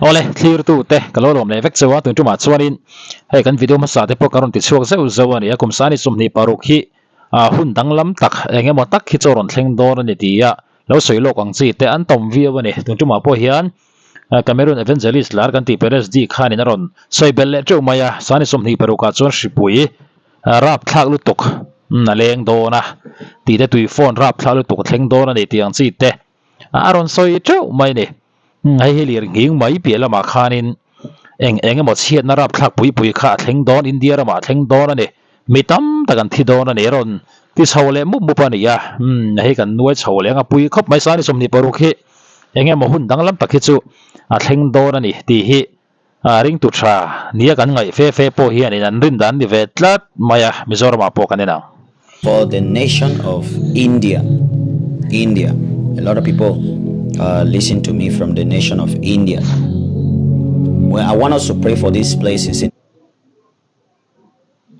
Awle, thlirtu te ka lo lawm leh vek cheu a, tun tumah chuanin hei kan video hmasa te pawh ka rawn ti chhuak zeuh zeuh a ni a, kum sani 26 hi hun danglam tak eng emaw tak hi chu a rawn thleng dawn a ni ti a, lo sawi lawk ang chi te an tawm viau a ni. Tun tumah pawh hian Cameroon Evangelist lar kan tih Perez D khanin a rawn sawi belh leh teuh mai a, sani 26 ah chuan hripui rapthlak lutuk a leng dawn a tih te tui phone rapthlak lutuk a thleng dawn a ni tih ang chi te a rawn sawi teuh mai a ni. Hei hi lir nghing mai piah lamah khanin eng eng emaw chhiatna rapthlak pui pui kha a thleng dawn India ramah a thleng dawn a ni. Mi tam tak an thi dawn a ni a rawn ti chho leh mup mup a ni a. Hei kan nuai chho leh ang a pui khawp mai sani 26 hi eng emaw hun danglam tak hi chu a thleng dawn a ni tih hi ringtu tha nia kan ngaih fe fe pawh hianin an rin dan ni ve tlat mai a, Mizoramah pawh kan en ang. For the nation of India, India, a lot of people uh, listen to me from the nation of India. Well, I want us to pray for these places in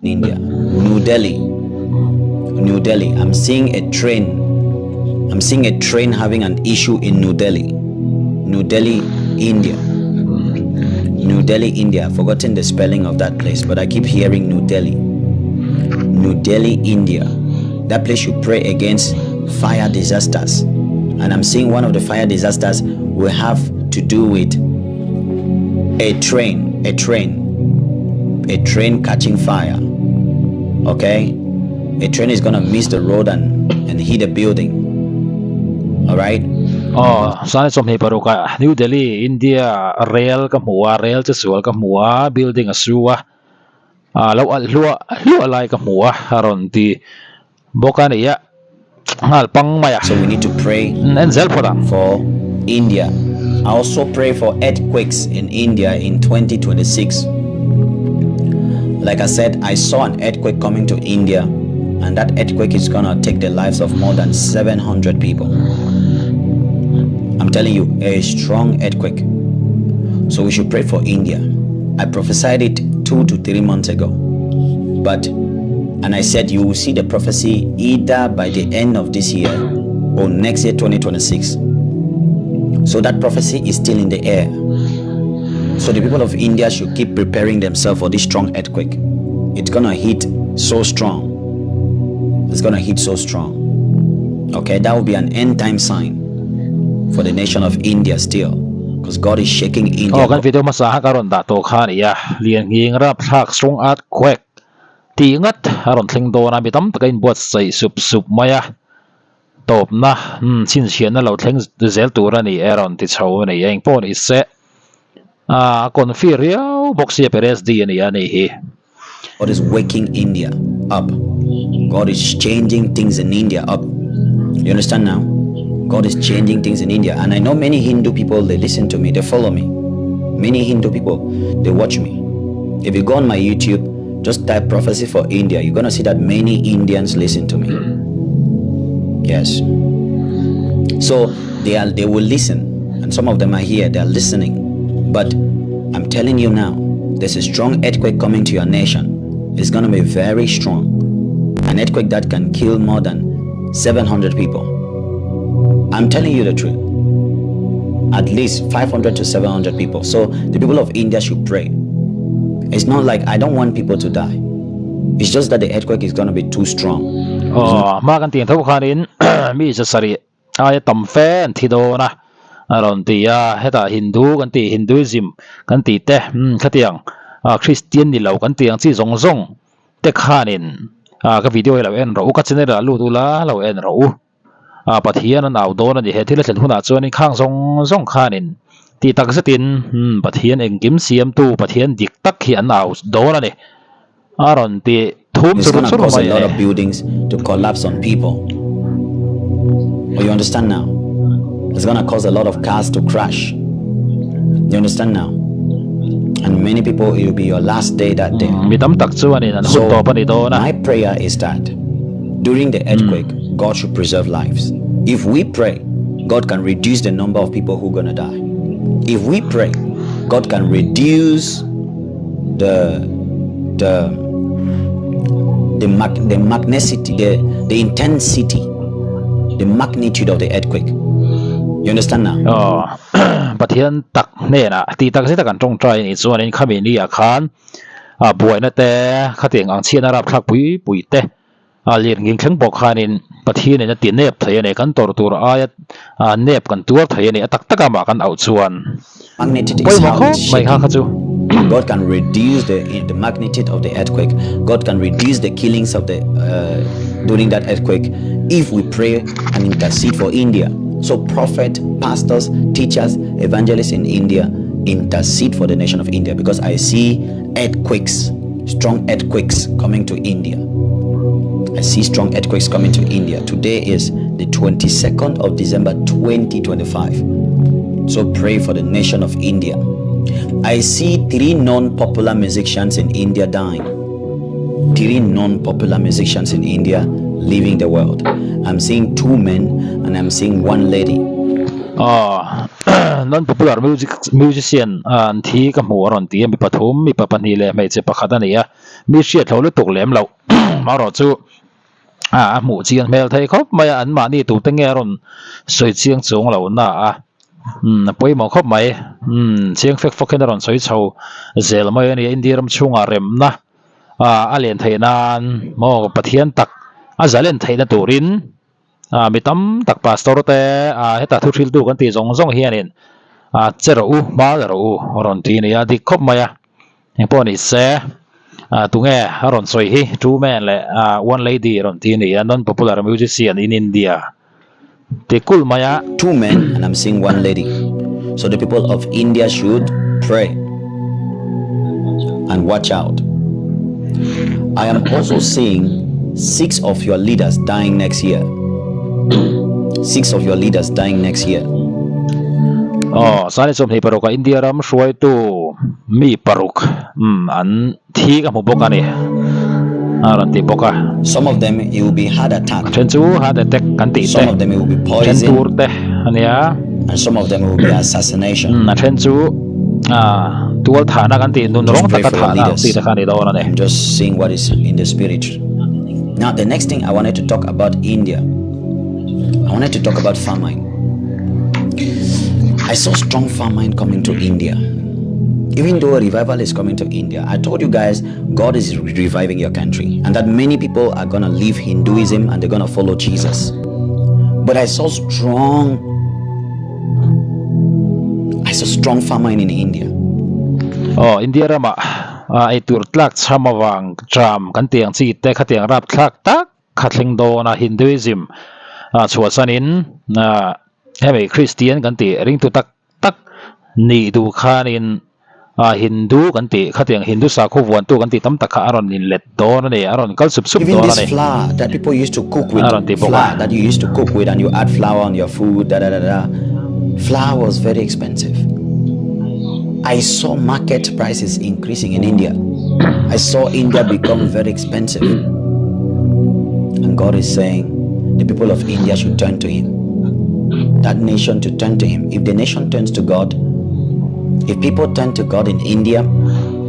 India. New Delhi, New Delhi. I'm seeing a train. I'm seeing a train having an issue in New Delhi. New Delhi, India. New Delhi, India. I've forgotten the spelling of that place, but I keep hearing New Delhi. New Delhi, India. That place should pray against fire disasters. And I'm seeing one of the fire disasters will have to do with a train, a train, a train catching fire. Okay? A train is gonna miss the road and, and hit a building. All right? Aw, sani 26 ah New Delhi, India rail ka hmu a, rail che sual ka hmu a, building a su a, a lo alh hluah hluah lai ka hmu a, a rawn ti bawk a ni a, nghal pang mai a. So we need to pray En zel phawt ang. for India. I also pray for earthquakes in India in 2026. Like I said, I saw an earthquake coming to India, and that earthquake is gonna take the lives of more than 700 people. I'm telling you, a strong earthquake. So we should pray for India. I prophesied it 2 to 3 months ago. But, and I said, you will see the prophecy either by the end of this year or next year, 2026. So that prophecy is still in the air. So the people of India should keep preparing themselves for this strong earthquake. It's gonna hit so strong. It's gonna hit so strong. Okay, that will be an end time sign for the nation of India still. Because God is shaking India. Aw, kan video hmasa kha ka rawn dah tawh kha a ni a, lian nghing rapthlak strong earthquake tih ngat a rawn thleng dawn a, mi tam taka inbuatsaih sup sup mai a, tawpna chhinchhiahna lo thleng zel tur a ni e a rawn ti chho a ni. Engpawh ni se a confi riau bawk sia Perez D a ni a ni hi. God is waking India up. God is changing things in India up. You understand now? God is changing things in India. And I know many Hindu people, they listen to me, they follow me. Many Hindu people, they watch me. If you go on my YouTube, just type prophecy for India, you're gonna see that many Indians listen to me. Yes. So they will listen. And some of them are here, they are listening. But I'm telling you now, there's a strong earthquake coming to your nation. It's gonna be very strong. An earthquake that can kill more than 700 people. I'm telling you the truth. At least 500 to 700 people. So the people of India should pray. It's not like I don't want people to die. It's just that the earthquake is gonna be too strong. Aw, hma kan tih tho khanin mi 700 aia tam fe an thi dawn a, a rawn ti a, hetah Hindu kan tih Hinduism kan tih te khatiang Christian ni lo kan tih ang chi zawng zawng te khanin ka video hi lo en rawh u, ka channel ah lut ula lo en rawh u, Pathian an au dawn a ni, he thil a thlen hunah chuanin khang zawng zawng khanin tih tak zetin Pathian engkim siamtu Pathian dik tak hi an au dawn a ni, a rawn ti thum It's chur gonna chur cause a mai a lot ni. of buildings to collapse on people. Oh, you understand now? It's gonna cause a lot of cars to crash. You understand now? And many people, it will be your last day that day. Mi tam tak chuanin an hun So, tawp a ni dawn a. my prayer is that during the earthquake, God should preserve lives. If we pray, God can reduce the number of people who are gonna die. If we pray, God can reduce the magnicity, the intensity, the magnitude of the earthquake. You understand now? Aw, Pathian tak hnenah tih tak zeta kan tawngtai anih chuanin khami ni ah khan ah buaina te khatiang ang chhiatna rapthlak pui pui te a lir nghing thleng pawh khanin Pathianin a ti nep thei a ni, kan tawrh tur aia nep kan tuar thei a ni, a tak taka mah kan auh chuan pawimawh khawp mai kha kha chu. God can reduce the the magnitude of the earthquake God can reduce the killings of the uh, during that earthquake if we pray and intercede for India so prophet pastors teachers evangelists in India intercede for the nation of India because I see earthquakes strong earthquakes coming to India. I see strong earthquakes coming to India. Today is the 22nd of December 2025. So pray for the nation of India. I see three non-popular musicians in India dying. Three non-popular musicians in India leaving the world. I'm seeing two men and I'm seeing one lady. Ah, non-popular music musician an thi ka hmu a rawn ti a, mi pathum, mipa pahnih leh hmeichhe pakhat a ni a, mi hriat hlo lutuk lem loh amaherawh chu a hmuh chian hmel thei khawp mai a, anmahni tute nge a rawn sawi chiang chuang lo na a, umm a pawimawh khawp mai, umm chiang fek fawk hian a rawn sawi chho zel mai a ni a, India ram chhungah remna a len theih nan maw Pathian tak a zalen theihna turin. Ah mi tam tak pastor te ah heta thu hriltu kan tih zawng zawng hianin ah che rawh u hma la rawh u a rawn ti a ni a dik khawp mai a engpawh ni se ah tunge a rawn sawi hi two men leh ah one lady a rawn ti a ni a non popular musician in India ti kulh mai a. Two men and I'm seeing one lady so the people of India should pray and watch out I am also seeing six of your leaders dying next year. Six of your leaders dying next year. Aw, Sani 26 a India ram hruaitu mi paruk um an thi ka hmu bawk a ni. A rawn ti bawk a. Some of them it will be heart attack. Then chu heart attack kan tih te. Some of them it will be poison. Then tur te ania. And some of them it will be assassination. Um, a then chu ah tual thahna kan tih nun rawng taka thahna ang chi te kha a ni dawn a ni. I'm just seeing what is in the spirit. Now, the next thing I wanted to talk about India. I wanted to talk about famine. I saw strong famine coming to India. Even though a revival is coming to India, I told you guys God is reviving your country and that many people are going to leave Hinduism and they're going to follow Jesus. But I saw strong I saw strong famine in India. Oh, India rama Ah, eitur tlak chham avang tram kan tih ang chi te khatiang rap thlak tak kha thleng dawn a Hinduism ah chhuahsanin ah hemi Christian kan tih ringtu tak tak nih duh khanin ah Hindu kan tih khatiang Hindu sakhaw vuantu kan tih tam tak kha a rawn inlet dawn a ni a rawn kal sup sup Even dawn a this ni flour that people used to cook with a rawn ti bawk a. flour that you used to cook with and you add flour on your food da da da da flour was very expensive. I saw market prices increasing in India. I saw India become very expensive. And God is saying the people of India should turn to Him. That nation to turn to Him. If the nation turns to God, if people turn to God in India,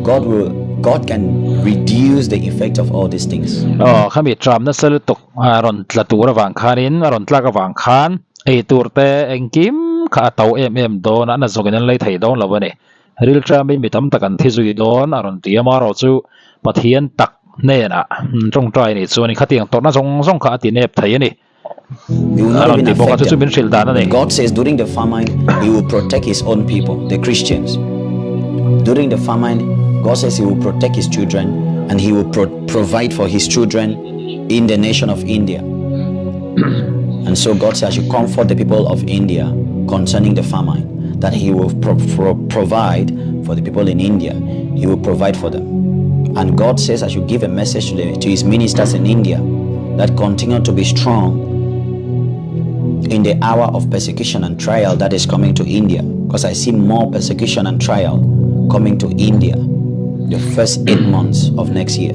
God will God can reduce the effect of all these things. Aw, khami tram nasa lutuk a rawn tla tur avang khanin a rawn tlak avang khan ei tur te engkim kha a to em em dawn a, a na zawkin an lei thei dawn lo a ni. Ril tramin mi tam tak an thi zui dawn a rawn ti a, amaherawh chu Pathian tak hnenah tawngtai nih chuan khatiang tawrhna zawng zawng kha a ti nep thei a ni. He will A not rawn even ti bawk a, affect chu chu them. min hrilh dan a ni. God says during the famine, He will protect His own people, the Christians. During the famine, God says He will protect His children and He will pro provide for His children in the nation of India. And so God says, I should comfort the people of India concerning the famine, that He will pro pro provide for the people in India. He will provide for them. And God says, I should give a message to, the, to His ministers in India that continue to be strong in the hour of persecution and trial that is coming to India. Because I see more persecution and trial coming to India the first 8 months of next year.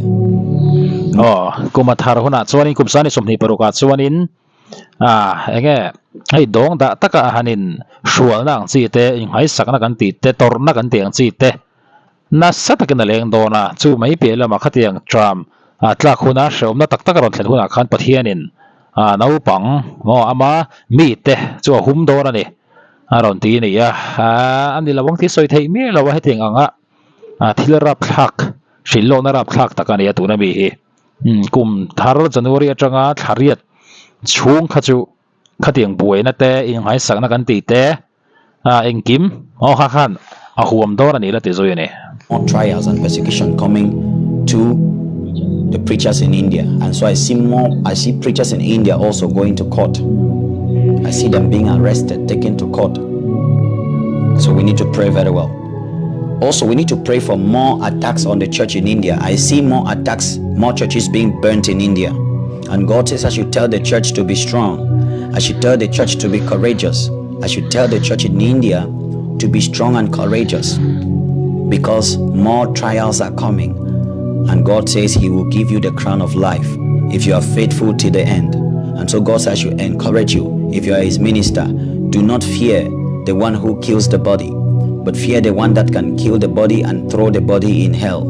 Aw, kum a thar hunah chuanin kum sani 26 ah chuanin ah enge hei dawng dah taka a hanin hrualna ang chi te innghaisakna kan tih te tawrhna kan tih ang chi te nasa takin a leng dawn a, chu mai piah lamah khatiang tram ah tlak huna hrehawmna tak tak a rawn thlen hunah khan Pathianin ah naupang maw ama mite chu a hum dawn a ni. A rawn ti a ni a, a ni lo ang tih sawi theih miah lo a hetiang anga thil rapthlak hrilh lawkna rapthlak tak a ni a tuna mi hi. Kum thar January atanga thla riat chhung kha chu khatiang buaina te innghaisakna kan tih te engkim aw kha khan a huam dawn a ni la ti zui a ni. More trials and persecution coming to the preachers in India and so I see more I see preachers in India also going to court I see them being arrested taken to court so we need to pray very well also we need to pray for more attacks on the church in India I see more attacks more churches being burnt in India and God says I should tell the church to be strong I should tell the church to be courageous I should tell the church in India to be strong and courageous because more trials are coming and God says he will give you the crown of life if you are faithful to the end. And so God says I should encourage you if you are his minister, do not fear the one who kills the body, but fear the one that can kill the body and throw the body in hell.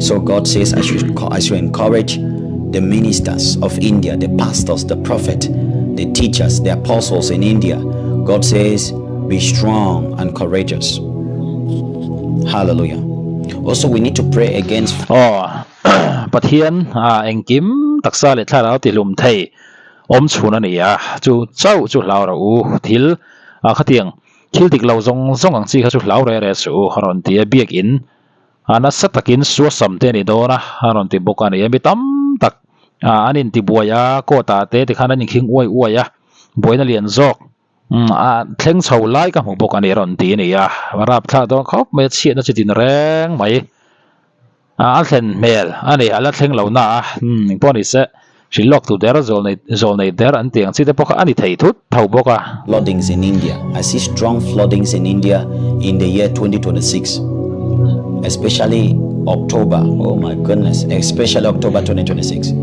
So God says I should I should encourage the ministers of India, the pastors, the prophet, the teachers, the apostles in India. God says, be strong and courageous. Hallelujah. Also, we need to pray against. Aw, Pathian a engkim taksa leh thlarau tihlum thei awm chhun a ni a, chu chauh chu hlau rawh u, thil a khatiang thil dik lo zawng zawng ang chi kha chu hlau reh reh suh u, a rawn ti a, biakin A nasa takin suasam te a ni dawn a, a rawn ti bawk a ni. Mi tam tak an intibuai a, court ah te tikhan an inkhing uai uai a, buaina lian zawk a thleng chho lai ka hmu bawk a ni a rawn ti a ni a. A rapthlak dawn khawp mai a, chhiatna chi tin reng mai a thlen hmel a ni, a la thleng lo na a, engpawh a ni se hrilh lawk tu der zawl nei zawl nei der an tih ang chi te pawh kha a ni thei thut tho bawk a. Floodings in India I see strong floodings in India in the year 2026 especially October oh my goodness especially October 2026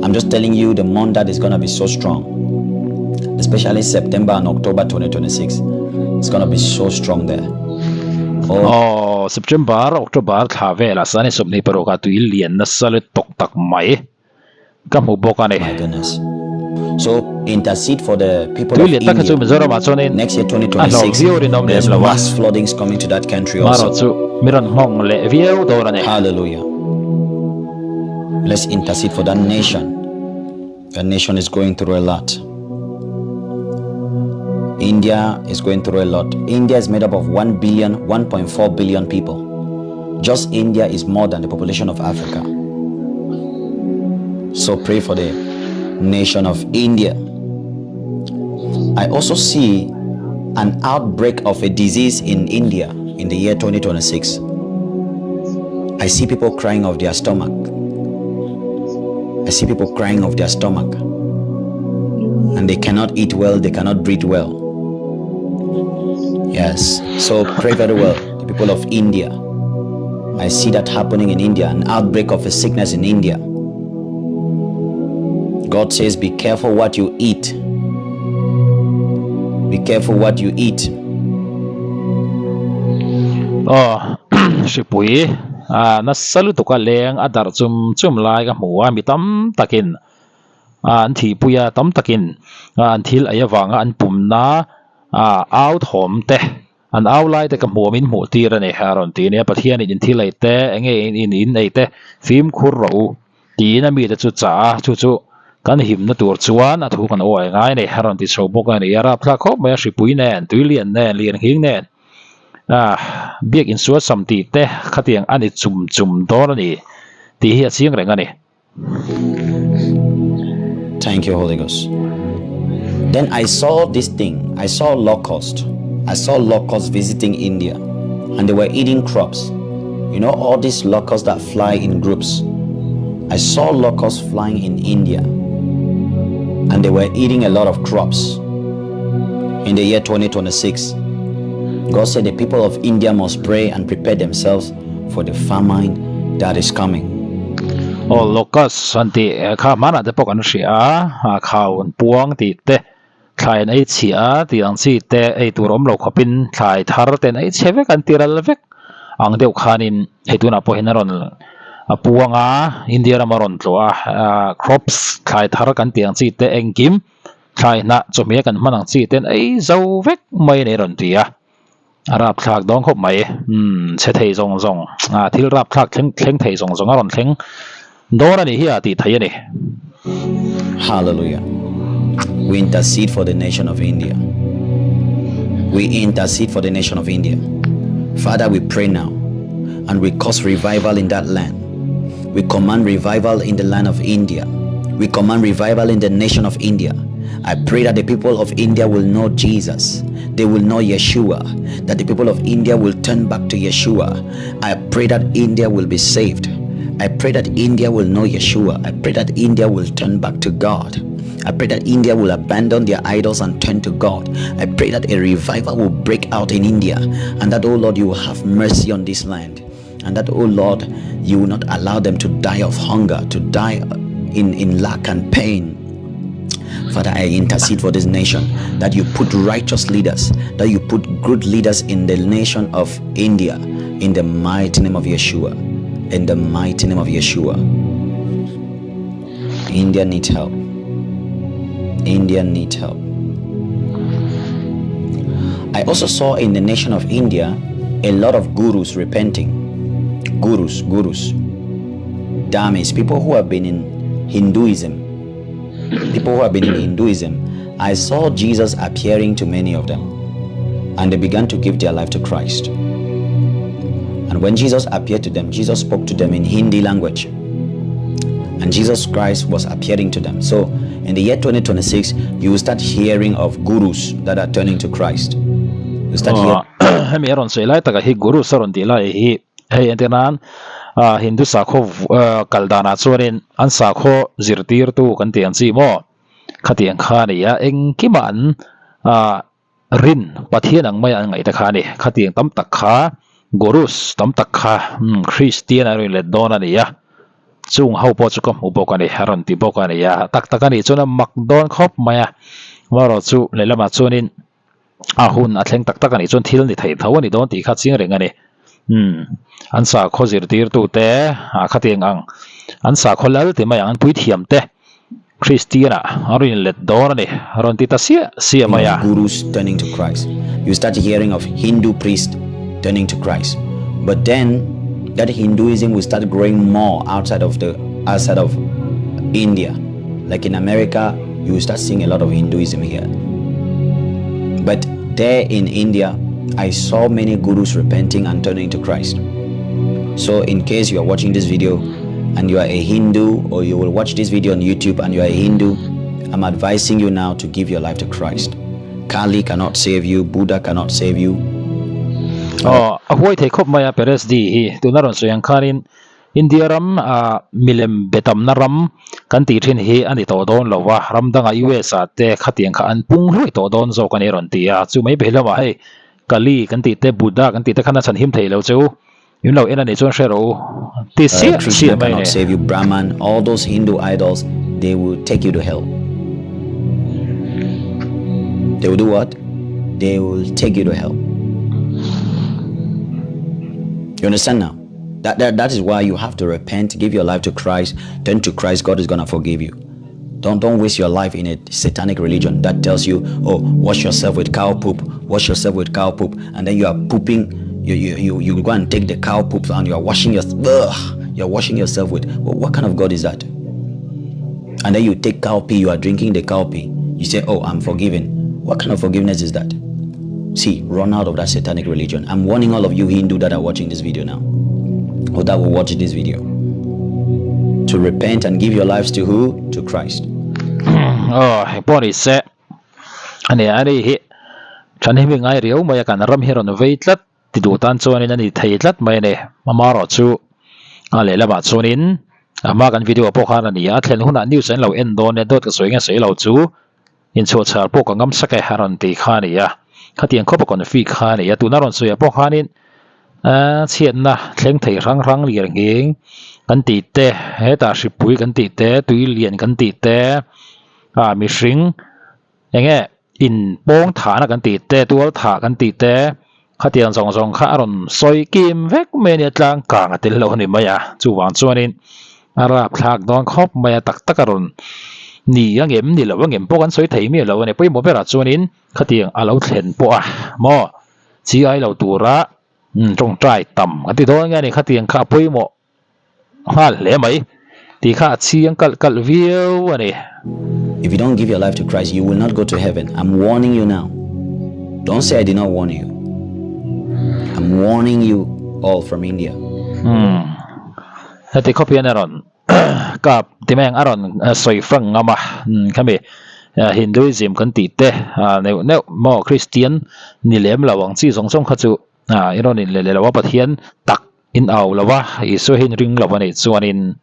I'm just telling you the month that is gonna be so strong especially September and October 2026 it's gonna be so strong there oh. Aw September October thla velah sani 26 ah tui lian nasa lutuk tak mai. ka hmu bawk a ni. My goodness. So intercede for the people Tui of lian tak hi chu India. Mizoramah chuanin Next year a hlawh 2026 viau rinawm lem there's lo a. mass floodings coming to that country Marawh also. chu mi rawn nghawng leh viau dawn a ni. Hallelujah. Let's intercede for that nation. That nation is going through a lot. India is going through a lot. India is made up of 1 billion, 1.4 billion people. Just India is more than the population of Africa. So pray for the nation of India. I also see an outbreak of a disease in India in the year 2026. I see people crying of their stomach. I see people crying of their stomach. And they cannot eat well, they cannot breathe well. Yes. So pray very well, the people of India. I see that happening in India, an outbreak of a sickness in India. God says, be careful what you eat. Be careful what you eat. Aw, hripui a nasa lutuk a leng a darh chum chum lai ka hmu a, mi tam takin an thihpui a, tam takin an thil ei avanga an pumna au thawm te An au lai te ka hmuam in hmuh tir a ni, a rawn ti nia. Pathianin in thil ei te, enge in in ei te fimkhur rawh u tiin a mite chu chah a, chu chu kan himna tur chuan a thu kan uai ngai a ni, a rawn ti chho bawk a ni. A rapthlak khawp mai a, hripui nen, tuilian nen, lianghing nen, biak insualsam tih te khatiang a ni chum chum dawn a ni tih hi a chiang reng a ni. Thank you, Holy Ghost. Then I saw this thing. I saw locust. I saw locusts visiting India and they were eating crops. You know, all these locusts that fly in groups. I saw locusts flying in India and they were eating a lot of crops in the year 2026. God said the people of India must pray and prepare themselves for the famine that is coming. Aw locust an tih kha hmanah te pawh kan hria a, khau an puang tih te, thlai an ei chhia a tih ang chi te, ei tur awm lo khawpin thlai thar te an ei chhe vek an ti ral vek ang deuh khanin hei tunah pawh hian a rawn a puang a, India ram a rawn tlawh a, crops thlai thar kan tih ang chi te engkim. Thlai hnah chawhmeh kan hman ang chi ten ei zo vek mai a ni a rawn ti a, a rapthlak dawn khawp mai. Umm chhe thei zawng zawng ah thil rapthlak thleng thleng thei zawng zawng a rawn thleng dawn a nih hi a tih theih a ni. Hallelujah we intercede for the nation of India we intercede for the nation of India Father we pray now and we cause revival in that land we command revival in the land of India we command revival in the nation of India I pray that the people of India will know Jesus they will know Yeshua that the people of India will turn back to Yeshua I pray that India will be saved I pray that India will know Yeshua. I pray that India will turn back to God. I pray that India will abandon their idols and turn to God. I pray that a revival will break out in India and that, oh Lord, you will have mercy on this land. And that, oh Lord, you will not allow them to die of hunger, to die in, in lack and pain. Father, I intercede for this nation that you put righteous leaders, that you put good leaders in the nation of India, in the mighty name of Yeshua. In the mighty name of Yeshua. India needs help. India needs help. I also saw in the nation of India a lot of gurus repenting. Gurus, gurus. Dummies, people who have been in Hinduism. People who have been in Hinduism. I saw Jesus appearing to many of them. And they began to give their life to Christ. And when Jesus appeared to them, Jesus spoke to them in Hindi language. And Jesus Christ was appearing to them. So in the year 2026, you will start hearing of gurus that are turning to Christ. You start hearing. Hemi a rawn sawi lai takah hi gurus a rawn tih lai hi hei entir nan Hindu sakhaw kal danah chuanin an sakhaw zirtirtu kan tih ang chi maw khatiang kha a ni a, engkimah an Rin, Pathian ang mai an ngaih te kha a ni. Khatiang tam tak kha, gurus tam tak kha Kristian an rawn let dawn a ni a, chung ho pawh chu ka hmu bawk a ni, a rawn ti bawk a ni a. Tak tak a nih chuan a mak dawn khawp mai a, amaherawh chu lehlamah chuanin a hun a thleng tak tak a nih chuan thil ni theih tho a ni dawn tih kha chiang reng a ni. Umm an sakhaw zirtirtute ah khatiang ang an sakhaw lal ti mai ang an puithiam te Kristian ah an rawn inlet dawn a ni a rawn ti ta siah siah mai a. Gurus turning to Christ you start hearing of Hindu priest turning to Christ but then that Hinduism will start growing more outside of the outside of India like in America you will start seeing a lot of Hinduism here but there in India I saw many gurus repenting and turning to Christ. So in case you are watching this video and you are a Hindu or you will watch this video on YouTube and you are a Hindu, I'm advising you now to give your life to Christ. Kali cannot save you, Buddha cannot save you. Oh, a huai thei khawp mai a Perez D hi tuna rawn sawi ang khanin India ram ah milem be tamna ram kan tih thin hi a ni tawh dawn lo va, ram dangah US ah te khatiang kha an pung hluai tawh dawn zawk a ni a rawn ti a, chu mai phei lamah hei Kali kan tih te Buddha kan tih te khan a chhan him thei lo che u, in lo en a nih chuan hre rawh u ti siah Krishna siah mai a cannot ni. save you, Brahman, all those Hindu idols they will take you to hell. They will do what? They will take you to hell. You understand now? That, that, that is why you have to repent, give your life to Christ, turn to Christ, God is gonna forgive you. Don't don't waste your life in a satanic religion that tells you, oh, wash yourself with cow poop, wash yourself with cow poop, and then you are pooping, you you you, you go and take the cow poop and you are washing your ugh, you're washing yourself with what kind of God is that? And then you take cow pee, you are drinking the cow pee. You say, oh, I'm forgiven. What kind of forgiveness is that? See, run out of that satanic religion. I'm warning all of you Hindu that are watching this video now, or that will watch this video, to repent and give your lives to who? To Christ. Oh, heng pawh ni se ani ani hi than hi mi ngai riau mai a kan ram hi rawn vei tlat ti duh tan chuanin a ni thei tlat mai a ni amaherawh chu a lehlamah chuanin a hma kan video pawh khan a ni a thlen hunah news an lo en dawn e dawt ka sawi nge sawi lo chu Inchhuah chhar pawh ka ngam sak e a rawn ti kha a ni a, khatiang khawpa confi kha a ni a, tuna rawn sawiah pawh khanin aaa chhiatna thleng thei hrang hrang lian nghing kan tih te, hetah hripui kan tih te, tui lian kan tih te, ah mihring eng nge in pawng thahna kan tih te, tual thah kan tih te, khatiang zawng zawng kha a rawn sawi kim vek mai a nia, tlang kang a tel lo a ni mai a, chuvang chuanin a rapthlak dawn khawp mai a, tak tak a rawn. Ni a ngem ni lo a ngem pawh kan sawi thei miah lo a ni. Pawimawh berah chuanin khatiang a lo thlen pawh a maw chi ai lo tura tawngtai tam kan ti dawn nge a ni. Khatiang kha a pawimawh nghal hle mai tih kha a chiang kalh kalh viau a ni. If you don't give your life to Christ you will not go to heaven I'm warning you now don't say I did not warn you I'm warning you all from India. Umm heti khawp hian a rawn kap ti mai ang a rawn sawi fang ngam a khami Hinduism kan tih te neuh neuh maw Christian ni lem lo ang chi zawng zawng kha chu i rawn in leh leh lo a Pathian tak in au lo a Isua hi in ring lo a nih chuanin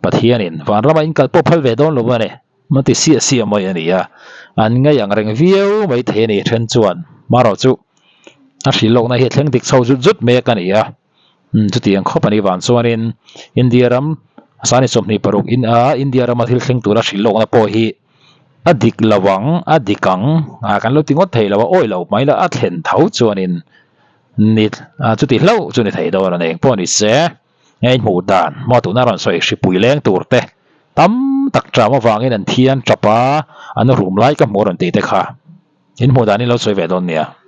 Pathianin vanrama in kal pawh phal ve dawn lo a ni ma ti siah siah mai a ni a an ngaih ang reng viau mai thei a ni then chuan marawh chu a hrilh lawkna hi a thleng dik chho zut zut mek a ni a. Umm chutiang khawp a nih vang chuanin India ram sani 26 in a India rama thil thleng tura hrilh lawkna pawh hi a dik lo ang a dik ang ah kan lo ti ngawt thei lo a awi lo mai la a thlen tho chuanin ni ah chuti hlauh chu ni thei dawn a ni engpawh ni se hei hmuh dan maw tuna rawn sawi hripui leng tur te tam tak ṭam avangin an thian ṭap a an rum lai ka hmuh rawn tih te kha in hmuh danin lo sawi ve dawn nia.